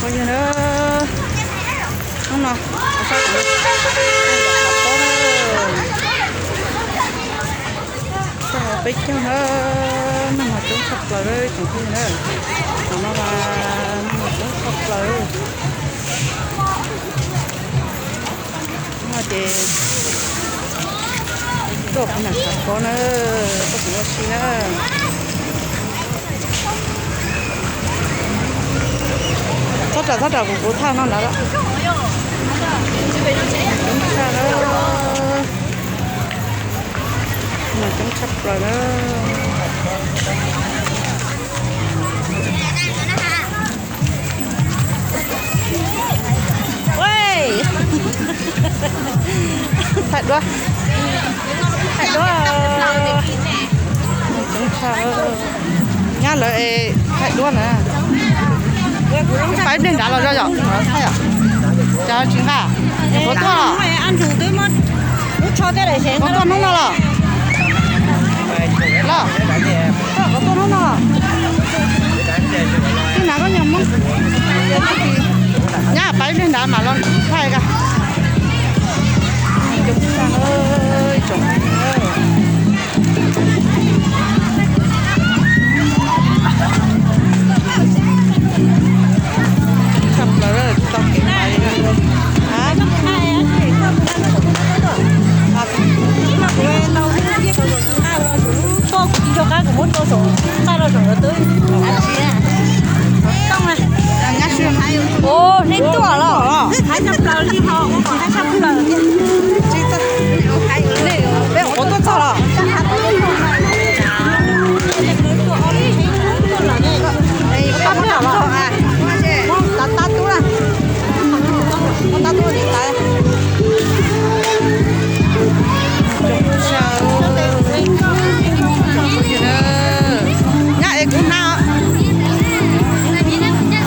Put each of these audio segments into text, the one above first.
Phooj ywg na, hnub no sab tod, toj peb caug na, neeg mas coob tshaj plaws li tsoom phooj ywg na. Tam no mas neeg mas coob tshaj plaws. Hnub no ces tuaj kuv nam tshav pob na, tuaj kuv ua si na. Txhob ram txhob ram, kuv kuv thaj no lawm. Coob tshaj, mas coob tshaj plaws na. Thaij duab, thaij duab. Coob tshaj, nyab lawv es thaij duab na. Pab ib pliag nrad los zoj yom, thaij os. Cas tsis nqa, puas tuaj los? Puas tuaj hnub no los? Los, puas tuaj hnub no los? Tij nas koj nyob Hmoob, nyab pab ib pliag nrad mam los thaij ka. Coob tshaj, tsoom tshaj plaws tau kev pais. Ua, nej tuaj los? Thaij tshaj plaws li ho, thaij tshaj plaws. Peb ua tuaj txog los? Tab tab tub na, tab tub li tas. Nyab es kuv na.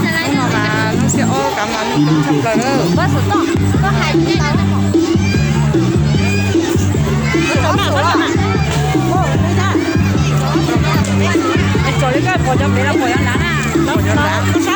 Hnub no mas hnub xiab ob kav mas neeg coob tshaj plaws lawm. Pom cov pem los pom cov nrad na.